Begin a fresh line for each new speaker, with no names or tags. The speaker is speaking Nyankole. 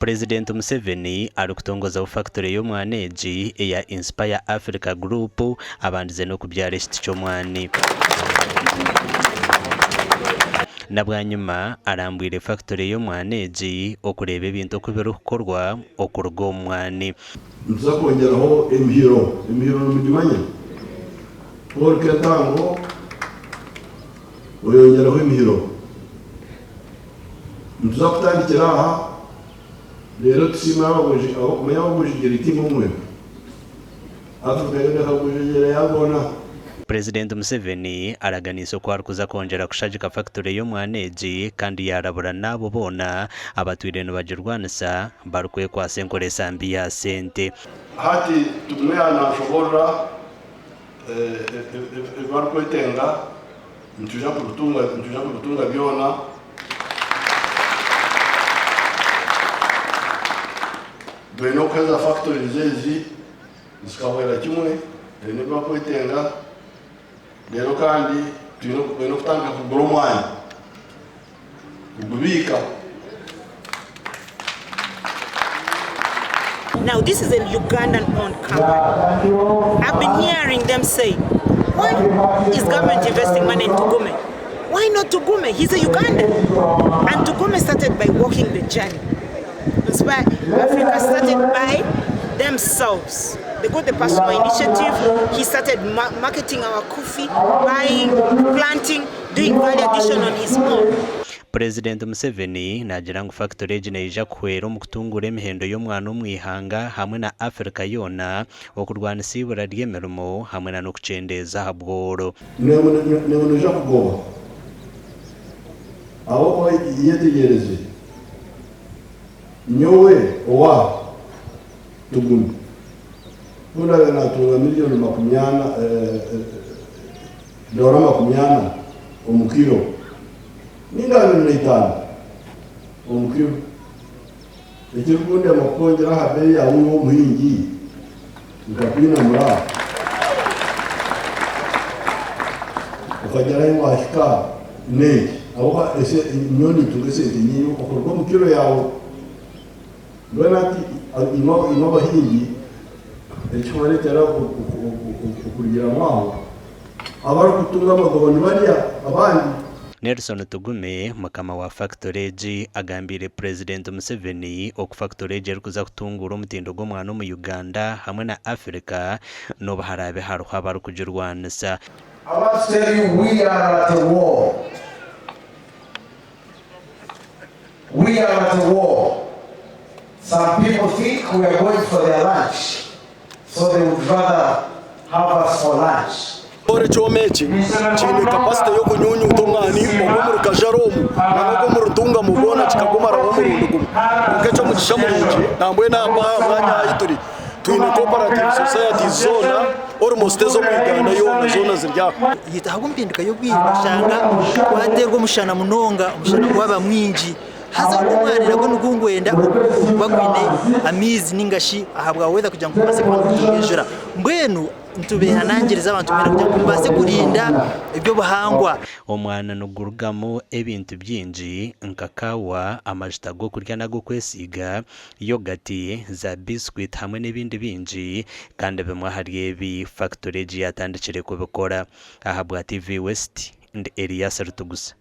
Purezidenti Museveni arikutongozaho fakitore y'omwani egi eya Inspire Africa Group abandize n'okubyara ekiti ky'omwani. Na bwanyima arambwire fakitore y'omwani egi okureeba ebintu oku birikukorwa okuruga omu mwani.
Nituza kwongyeraho emihiro. Emihiro nimugimanya? Ku orika entango oyongyeraho emihiro. Nituza kutandikira aha reero tusiime abaguzi ahabw'okumanya abagujegyera tiimwe mwenka. Africa yoona ekagujegyera yaboona.
Purezidenti Museveni araganiise oku arikuza kwongyera kushagika fakitore y'omwana egi kandi yaarabura n'abo boona abatwire nibagirwanisa barikwekwatsa enkoresa mbi ya sente.
Hati Tugume yaaba nashoboorora ebi barikwetenga, nitwija kubitunga, nitwija kubitunga byona. Twine okuheza factories ezi zikahwera kimwe, baine ebi barikwetenga, reero kandi twine baine kutandika kugura omwanya kugubiika.
Now this is a Ugandan owned company. I've been hearing them say, why is government investing money in Tugume? Why not Tugume? He's a Ugandan. And Tugume started by walking the journey. Inspire Africa started by themselves. They got the personal initiative. He started ma marketing our coffee, buying, planting, doing value addition on his own.
Purezidenti Museveni naagira ngu fakitore egi neija kuhwera omu kutunguura emihendo y'omwana omu ihanga hamwe na Africa yoona, okurwanisa eibura ry'emirimo hamwe na n'okukyendeeza aha bworo.
Naiwe noija kugoba, ahabw'okuba yetegyereze, nyowe owa Tugume, ku ndaabe naatunga miriyoni makumyana, doora makumyana omu kiro, ninga abiri na itaano omu kiro, ekirikundema kukwongyera aha beeyi yaawe iwe omuhingi, nkakwinamura, okagira ahi waahika n'enki? Ahabw'okuba nyowe nintunga esente nyingi okuruga omu kiro yaawe. Mbwenu hati imwe abahingi ekirikubareetera okurugiramu aho, abarikutunga amagoba nibarya abandi.
Nelson Tugume, mukama wa fakitore egi agambiire Purezidenti Museveni oku fakitore egi erikuza kutunguura omutindo gw'omwana omu Uganda hamwe na Africa n'obu haraabe hariho abarikugirwanisa.
I want to tell you we are at a war. We are at a war. Some people think we are going for their lunch, so they would rather have us for lunch.
Ora ekyoma eki kiine kapasite y'okunyunyuuta omwani ogw'omuri Kajara omu n'ogw'omuri Ntungamo gwona kikagumaraho omurundi gumwe. Kwonka eky'omugisha murungi nambwenu aha aha mwanya ahu turi twine cooperative societies zoona almost ez'omu Uganda yoona zoona ziri aha.
Ahabw'empinduka y'obwire noshanga gwateerwa omushana munonga, omushana gwaba mwingi haza ogwo omwani nagwo nigwo ngwenda okuba gwine amaizi ninga shi ahabwa weather kugira ngu gubaase kuba nigutunga enjura. Mbwenu nitubehanangiriza abantu mwena kugira ngu mubaase kurinda eby'obuhangwa.
Omwana nigurugamu ebintu bingi nka kaawa, amajuta g'okurya n'ag'okwesiiga, yogati, za biscuit hamwe n'ebindi bingi kandi bimwe ahari ebi fakitore egi yaatandikire kubikora. Ahabwa TV West, ndi Elias Rutugusa.